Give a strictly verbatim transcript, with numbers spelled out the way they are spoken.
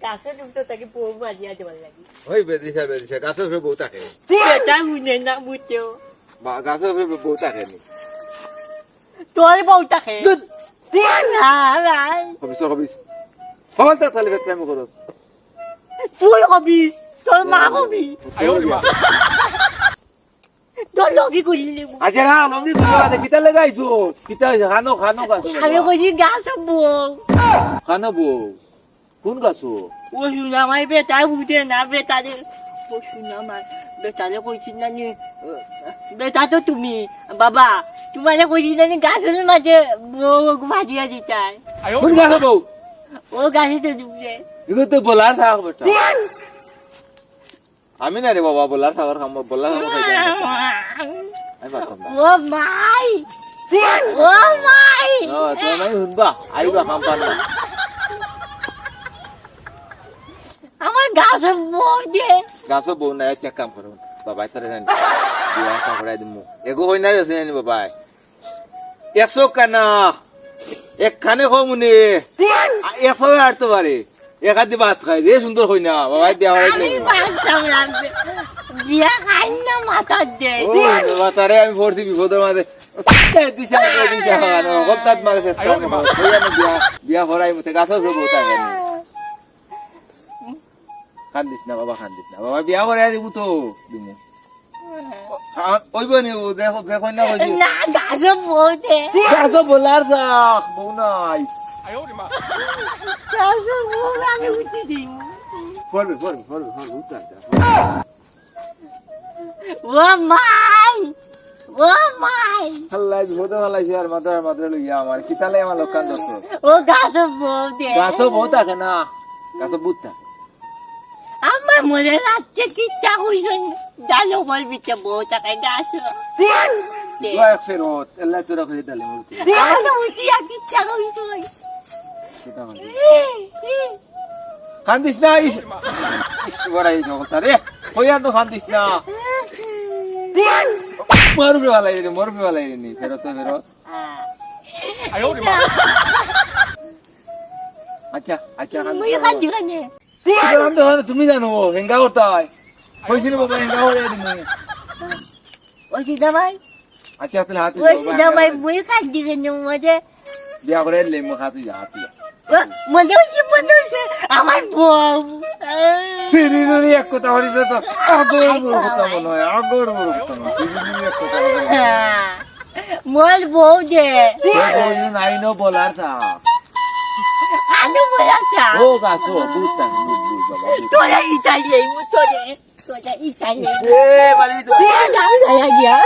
গাছর উপরে থাকি বউ মারিয়া দেওয়ার লাগি। ওই বেদিশা, বেদিশা, গাছর উপরে বউ থাকে। বেটা হুনে না বুঝছো। বা, গাছর উপরে বউ থাকে নি। তোর বউ থাকে। ধুর। না, নাই। কবিস, কবিস। হল তা তাহলে বেতরামি করো। তুই কবিস, তোর মা কবিস। তোর লগে করিলে। আচ্ছা, না, লগে করিলে, আরে, কিতা লাগাইছো? কিতা হইছে? খানো, খানো গাছ। আমি কইছি গাছ বউ। খানো বউ? কোন গাছ? ও শুনা, আমার বেটা বুঝে না, বেটারে। ও শুনা, আমার বেটারে কইছি না নি? বেটা তো তুমি, বাবা, তোমারে কইছি না নি? গাছর মাঝে বউ মারিয়া দিতাই। কোন গাছ বউ? ও গাছে তো ডুবলে। এগুলো তো বলার সাহস বেটা। আমি না রে বাবা, বলার সাগর খাম, বলার সাগর খাইতে আমি পারতাম না। ও মাই! ও মাই! ও, তোর মাই হুনবা, আইবা খাম পান না। আমার গাছে বউ দে। গাছে বউ নাই, এক কাম করো। বাবাই তোরে জানি। বিয়া একটা করাই দিমু। এগো হই না যাচ্ছে জানি বাবাই। একশো কানা, এক কানে কম উনি, এক পায়ে আটতে পারে, এক হাতে ভাত খায়, যে সুন্দর কই না, বাবাই বিয়া করাই আমি দিলে। বাঁচতাম লাগবে। বিয়া খাই না মাথার দে। ও, বাবা, তারে আমি পড়ছি বিপদের মাঝে। এই দিশা, এই দিশা, হঠাৎ মাঝে ফেসতাম। ওই আমি বিয়া, বিয়া করাই মতে গাছর উপরে বউ থাকে না। কান্দিস না বাবা, কান্দিস না বাবা, বিয়া করাই দিমু তো, দিমু। হ্যাঁ, ওই বনি, ও দেখো, দেখো না, ওই যে না, গাছে বউ দে। গাছে বলার যাক, বউ নাই। গাছে বউ আমি উঠি দিই। পড়বে, পড়বে, পড়বে, পড়বে, উঠতে আসবে। ও মাই, ও মাই। আল্লাহ, বিপদে ফালাইছে আর মাথায়, মাথায় লইয়া আমার, কিতালে আমার লোকখান দোষ। ও গাছে বউ দে। গাছে বউ থাকে না, গাছে ভূত থাকে। আমার মনে রাখতে কিচ্ছা কইছন, ডালো বল বিতে বউ থাকে গাছ। দোয়া এক ফেরত, আল্লাহ তোরা করে ডালে মুখ। আমার উঠিয়া কিচ্ছা কইছন। সেটা মানে। কান্দিস না, ইস, ইস, বড়াই জগতা রে। কইয়া তো কান্দিস না। মরবে বালাই রে, মরবে বালাই রে নি, ফেরত তো ফেরত। আচ্ছা, আচ্ছা, কান্দিস মুই না। কান্দি কান্দি। তুমি জানো, তুমি জানো, হেঙ্গা করতাই। কইছি না বাবা, হেঙ্গা করে দিমু। ও সিধা ভাই। আচ্ছা, তাহলে হাতে ও দাও, সিধা ভাই, বাবা। মুই কাজ দিকে নিউ মজে। বিয়া করে লেমু খা তুই যা, তুই যা। ও, মজা হইছে, মজা হইছে। আমার বউ। ফিরি ধরি এক কথা বলিস তো। আগর বউর কথা মনে হয়, আগর বউর কথা মনে হয়। ফিরি ধরি এক কথা বলিস। মোর বউ দে। তোর বউ যদি নাই নো বলার চা। আলু বলার চা। ও গাছো, বুঝতাম, বুঝ, বুঝ, বাবা, বুঝ। তোরা ইটাই লেমু, তোরে। তোরা ইটাই লেমু। এ, বাড়ি তো। তোরা যাও, যাও, যাও।